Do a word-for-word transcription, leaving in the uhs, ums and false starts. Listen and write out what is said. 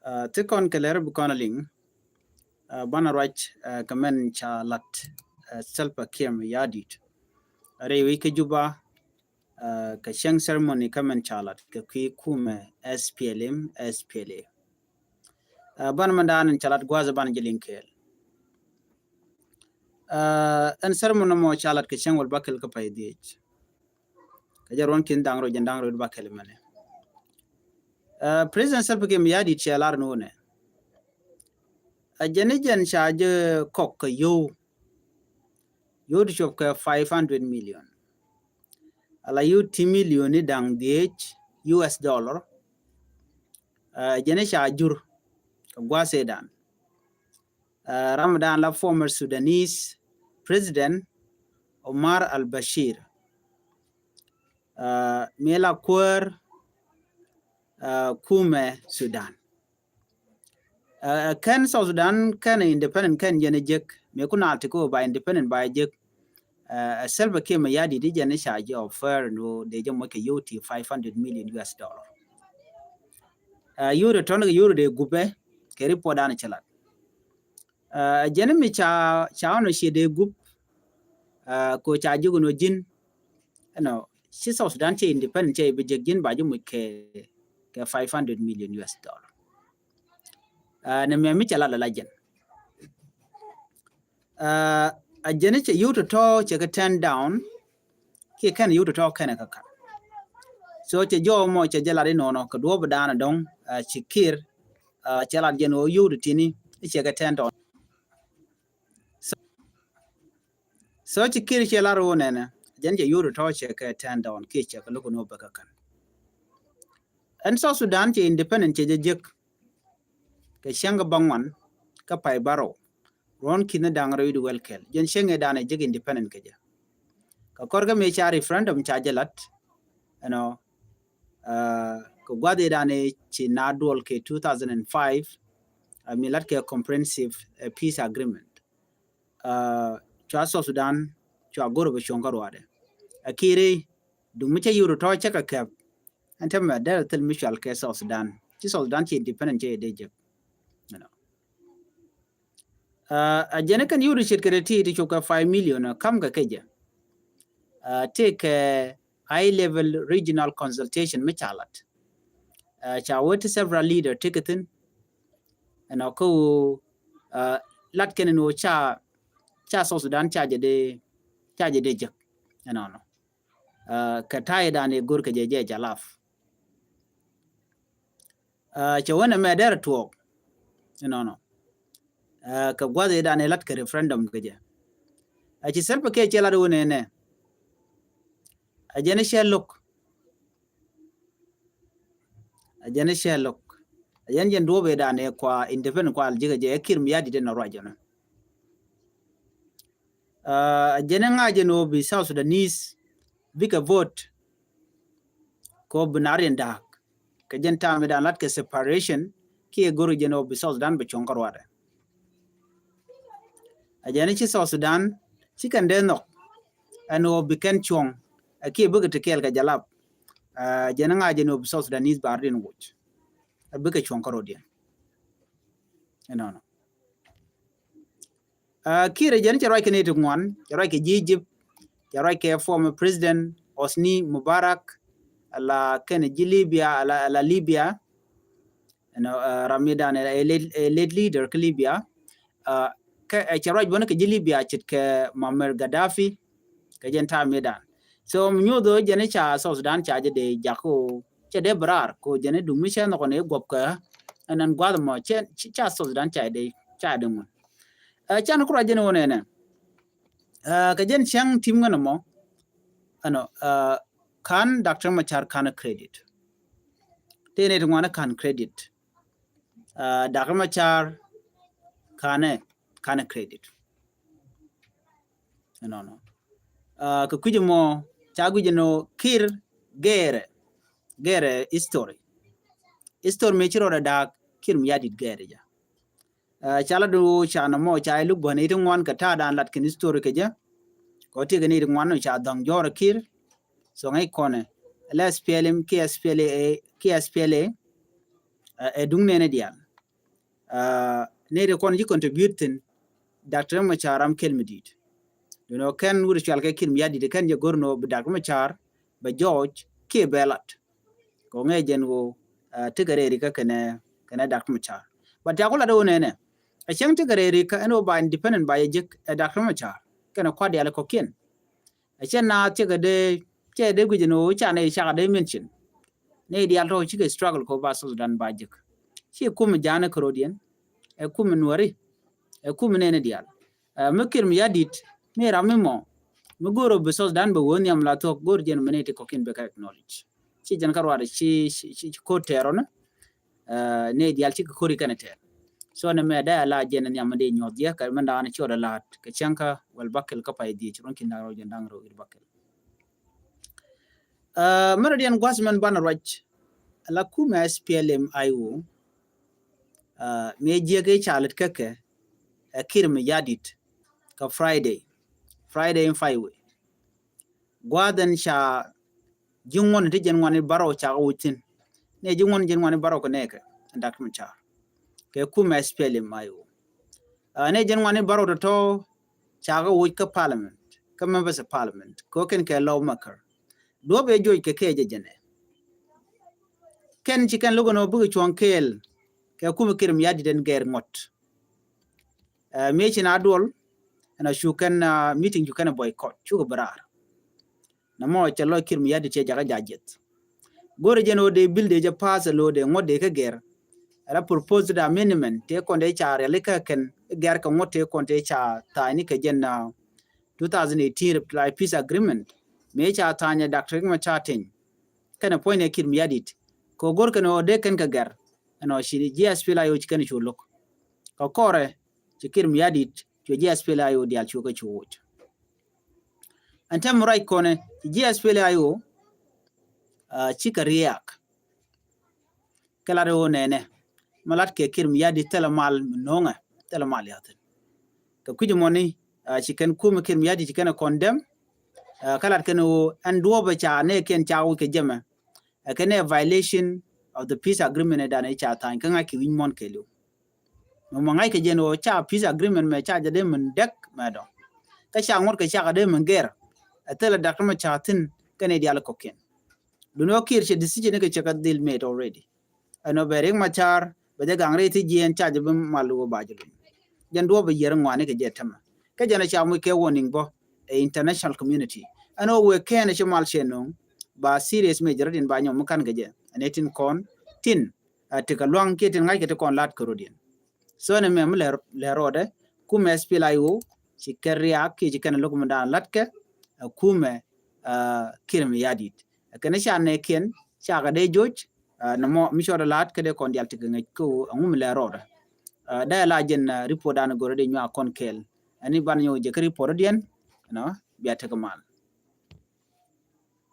Ti kɔn kɛ lɛr bi kɔn a liŋ, banɛ ruac kɛ mɛn ca lat Salva Kiir Mayardit rɛy wec kä Juba kɛ cäŋ ceremony kä mɛn ca lat kɛ kui̱ kumɛ S P L M, S P L A. Banɛ mɛn daanɛ ca lat gua̱a̱th banɛ jɛ liŋ kɛɛl. Ɛn ceremony mɔ ca lat kɛ cäŋ wäl bäkɛl kä pay dhiec. Kɛ jɛ ruɔ̱n ki̱n da̱ŋ rɛw jɛn da̱ŋ rɛw bäkɛl mɛnɛ. President Salva Kiir Mayardit cɛ lar ni wunɛ. A jɛn i̱ jɛn ca jɛ kɔk kɛ yio̱w. Yio̱w ti cuɔp kɛ five hundred million. Ala yio̱w ti million ni da̱ŋ dhiec U S dollar. A jɛn i̱ ca jur kɛ gua̱a̱th ëëdan. Ram dan la former Sudanese President Omar al-Bashir. Mi la kuäär kumɛ Sudan. Kɛn South Sudan kɛn independent kɛn jɛn jek mi kun a ti ko ba independent ba jek. Ɛ Salva Kiir Mayardit di jɛn ca jɛ offer no de jɛ mɔ kɛ yio̱w ti five hundred million U S dollar. Yio̱w de tɔn kɛ yio̱w de gupɛ kɛ report dan cɛ lat. Ɛ jɛn mi ca ca ɔnɔ ciɛ de gup ko ca jik no ji̱n. Ɛnɔ ci South Sudan cɛ independent cɛ bi jek ji̱n ba jɛ muc kɛ kɛ five hundred million U S dollar. Nɛ mɛ mi cɛ la la la jɛn. A jɛn cɛ yio̱w tɔtɔ cɛ kɛ turn down. Kiɛ kɛn yio̱w tɔtɔ kɛn kɛ kan. So cɛ jɔw mɔ cɛ jɛ lat inɔnɔ kɛ duɔp dan dɔŋ ci Kiir cɛ lat jɛn wä yio̱w tɔtini cɛ kɛ turn down. So ci Kiir cɛ lar wä nɛnɛ jɛn cɛ yio̱w tɔtɔ cɛ kɛ turn down kiɛ cɛ kɛ lo̱k ni wä bɛ kɛ kan. Ɛn South Sudan cɛ independent cɛ jɛ jek kɛ cäŋ kɛ baŋuan kɛ pay barɔw ruɔ̱n ki̱n da̱ŋ rɛw i̱ di wɛl kɛl jɛn cäŋ ëëdan ɛ jek independent kɛ jɛ. Kɛ kɔr kɛ mëë ca referendum ca jɛ lat ɛnɔ kɛ gua̱th ëëdan ɛ ci na duɔl kɛ two thousand and five. Mi lat kɛ comprehensive peace agreement. Cua South Sudan cua go̱r bɛ cuɔ̱ŋ kä ruaadɛ. A Kiir i̱ duŋ mi cä yio̱w tɔ̱ cä kɛ kɛp. Ɛn tɛmɛ dee thil mi cual kɛ South Sudan ci South Sudan ci independent cɛ dee jek. A jɛn kɛn yio̱w di ce̱tkɛ ti ti cop kɛ five million kam kɛ kɛ jɛ. Tëëkɛ high level regional consultation mi ca lat. Ca wee ti several leader ti kɛ thi̱n. Ɛnɔ kä ɣöö lat kɛn ni ɣöö ca ca South Sudan ca jɛ dee ca jɛ dee jek. Ɛnɔnɔ kɛ ta̱yɛ dan ɛ go̱r kɛ jɛ jɛ jalaf. Cɛ wänɛ mɛ derɛ tuɔɔk. Ɛnɔnɔ kɛ gua̱th ëëdan ɛ lat kɛ referendum kɛ jɛ. A ci Salva Kiir cɛ lat wänɛ nɛ a jɛn cɛ lo̱k. A jɛn cɛ lo̱k a jɛn jɛn duɔ̱p ëëdan ɛ kua independent kua al jikɛ jɛ ɛ Kiir Mayardit ɛn ruac jɛn. A jɛn ŋa̱c jɛn ɣöö bi South Sudanese bikɛ vote. Kɛ ɣöö bi nar yɛn da̱a̱k kɛ jɛn ta̱a̱ mi da̱a̱n lat kɛ separation kiɛ go̱r jɛn ɣöö bi South Sudan bi cuɔ̱ŋ kä ruaadɛ. A jɛn ci South Sudan ci kɛn dee nhɔk ɛn ɣöö bi kɛn cuɔ̱ŋ ɛ kiɛ bikɛ ti kɛɛl kɛ jalap. A jɛn ŋa̱c jɛn ɣöö bi South Sudanese bar din wuc ɛ bikɛ cuɔ̱ŋ kä ruaadɛ. Ɛnɔnɔ. Kiir ɛ jɛn cɛ ruac kɛ nɛy ti ŋuan, cɛ ruac kɛ ji̱ Egypt, cɛ ruac kɛ former president Hosni Mubarak, ala kɛn ji̱ Libya, ala, ala Libya. Ɛnɔ ram mi dan ɛ late, ɛ late leader kä Libya. Kɛ ɛ cɛ ruac bäni kɛ ji̱ Libya ce̱tkɛ Muammar Gaddafi kɛ jɛn ta̱a̱ mi dan. So mi nyuuth ɣöö jɛn ca South Sudan ca jɛ dee jak ɣöö cɛ dee bi raar kɛ ɣöö jɛn duŋ mi cɛ nhɔk ni guɔp kɛ ɛn ɛn gua̱th mɔ cɛ ca South Sudan ca dee ca dee ŋun. Ɛ can kura jɛn wun ɛnɛ. Ɛ kɛ jɛn cäŋ tim ŋän mɔ ɛnɔ ɛ kan Doctor Machar kan credit. Tëë ni ti ŋuan kan credit. Ɛ Doctor Machar kan kan credit. Ɛnɔnɔ. Ɛ kɛ kui̱c mɔ ca guic ɛnɔ Kiir gɛɛrɛ gɛɛrɛ history. History mëë ci rɔɔdɛ da̱a̱k Kiir Mayardit gɛɛrɛ jɛ. Ɛ ca lat ɣöö ca nɔmɔ ca iluk bäni ti ŋuan kɛ ta̱a̱ dan lat kɛn history kɛ jɛ. Kɛ ɣöö ti kɛ ni ti ŋuan ca dhɔ̱ŋ jɔɔr Kiir. So ŋäc kɔnɛ la S P L M kiɛ S P L A kiɛ S P L A. Ɛ duŋ nɛnɛ diaal. Nɛy ti kɔn ji̱ contribute thi̱n, Doctor Machar ram kɛl mi di̱i̱t. Duundɛ kɛn wut cual kɛ Kiir Mayardit kɛn jɛ go̱r nɔ bi Doctor Machar bɛ jɔɔc kiɛ bɛ lat. Kɛ ŋɛ jɛn ɣöö tekɛ rɛy rikä kɛnɛ kɛnɛ Doctor Machar. But tiaku lat ɣöö nɛnɛ ɛ cäŋ tekɛ rɛy rikä ɛn ɣöö ba independent ba jɛ jek ɛ Doctor Machar kɛnɛ kuat diaal kɔ̱kiɛn. Ɛ cɛ naath cɛ kɛ dee cɛ dee guic ni ɣöö ca nɛy cakɛ dee mention. Nɛy diaal tɔ̱ cikɛ struggle kɛ ɣöö ba South Sudan ba jek. Ci kum ja̱a̱n kɛ ro̱diɛn, ɛ kum nuɔri, ɛ kum nɛni diaal. Mi Kiir Mayardit mi ram mi mɔ mi go̱o̱r ɔ bi South Sudan bɛ wee nhiam la thuɔ̱k go̱o̱r jɛn mi nɛy ti kɔ̱kiɛn bɛ kɛ acknowledge. Ci jɛn kä ruaadɛ ci ci ko̱r tɛɛr ɔni. Nɛy diaal cikɛ ko̱r ikɛn tɛɛr. So ni mɛ dee ala jɛn nhiam mi dee nyuɔth yɛ kɛ mi da̱a̱n ci ɔdɛ la̱a̱t kɛ cäŋ kä wɛl bakɛl kä pay dhiec ruɔ̱n ki̱n da̱ŋ rɛw jɛn da̱ŋ rɛw i̱ bakɛl. Mɛn rɔ diɛn gua̱th mɛn banɛ ruac ala kumɛ S P L M I O. Mi jiɛk i̱ ca lät käkɛ ɛ Kiir Mayardit kä Friday, Friday in five way. Gua̱a̱th ɛn ca ji̱ ŋuɔ̱n ti jɛn ŋuani bärɔw ca kɛ wuc thi̱n. Nɛ ji̱ ŋuɔ̱n jɛn ŋuani bärɔw kɛ nɛɛkɛ ɛn Doctor Machar kɛ kumɛ S P L M I O. Nɛ jɛn ŋuani bärɔw tɔ̱tɔ̱ ca kɛ wuc kä parliament kä members of parliament kɛ kɛn kɛ lawmaker. Duɔ̱p ɛ joc kɛ kɛ jɛ jɛnɛ. Kɛn ci kɛn lo̱k ɛn ɔ bikɛ cuɔ̱ŋ kɛɛl kɛ kumɛ Kiir Mayardit ɛn gɛr ŋuɔ̱t. Mi ci na duɔl ɛn a cu kɛn meeting cu kɛn boycott cukɛ bi raar. Nɛ mɔ cɛ lɔc Kiir Mayardit cɛ jakä jajiɛth. Go̱rɛ jɛn ɣöö dee bill dee jɛ pass ɛ lo̱ dee ŋuɔ̱t dee kä gɛr. Ɛla propose da amendment tëë kɔn dee ca riali kä kɛn gɛr kɛ ŋuɔ̱t tëë kɔn tëë ca tha̱a̱cni kɛ jɛn two thousand eighteen reply peace agreement. Mi ca tha̱a̱ny ɛ Doctor Riek Machar Teny kɛnɛ puɔ̱nynɛ Kiir Mayardit kɛ go̱r kɛn ɣöö dee kɛn kɛ gɛr. Ɛn ɔ ci ji̱ S P L I O ci kɛn cu lo̱k kɛ kɔrɛ ci Kiir Mayardit cuɛ ji̱ S P L I O diaal cuɛ kɛ cu woc. Ɛn tɛm ruac kɔnɛ ci ji̱ S P L I O cikɛ riaak. Kɛ lat ɣöö nɛnɛ ma lat kɛ Kiir Mayardit thilɛ mal mi no̱o̱ŋɛ thilɛ mal yathin. Kɛ kui̱c mɔni ci kɛn kumɛ Kiir Mayardit ci kɛn ɛ condemn. Kɛ lat kɛn ɣöö ɛn duɔ̱ɔ̱pɛ ca nɛ kɛn ca wi̱c kɛ jɛmɛ ɛ kɛn ɛ violation of the peace agreement ɛ danɛ ca tha̱a̱ny kä ŋa̱c kɛ wi̱c muɔ̱n kɛɛliw. Mɛ mɔ ŋa̱c kɛ jɛn ɣöö ca peace agreement mɛ ca jɛ dee min dɛk mɛ dɔ̱ŋ. Kä ca ŋuɔ̱t kɛ cakɛ dee min gɛr ɛ thilɛ Doctor Machar thi̱n kɛn ɛ diaal kɔ̱kiɛn. Duni ɔ Kiir cɛ decision ni kɛ cɛ kɛ dhil made already. Ɛn ɔ bɛ Riek Machar bɛ jɛ gaŋ rɛy thi jiɛɛn ca jɛ bi mal wä ba jɛ luny. Jɛn duɔ̱ɔ̱p bɛ yier ŋuani kɛ jɛ tämɛ. Kä jɛn ɔ ca muc kɛ warning bä ɛ international community. Ɛn ɔ wëë kɛn ɛ ci mal cɛ no̱o̱ŋ ba serious mɛ jɛ rɔ̱diɛn ba nyɔm mi ka̱n kɛ jɛ ɛn ɛ tin kɔn tin. Ti kɛ luaŋ kiɛ tin ŋa̱c kɛ ti kɔn la̱t kɛ rɔ̱diɛn. So ni mɛ mi lɛ rɔɔdɛ kumɛ S P L I O ci kɛ riaak kiɛ ci kɛn lo̱k mi da̱a̱n la̱t kɛ ɛ kumɛ Kiir Mayardit. Ɛ kɛn ca nɛ kiɛn ca kɛ dee joc. Nɛ mɔ mi cɔɔdɛ la̱t kɛ dee kɔn dial ti kɛ ŋäc kä ɛ ŋum lɛ rɔɔdɛ. Dee la jɛn report dan go̱rɛ dee nyuak kɔn kɛɛl. Ɛn i̱ ban nyɔk jɛ kä report diɛn. Ɛnɔ bia tekɛ mal.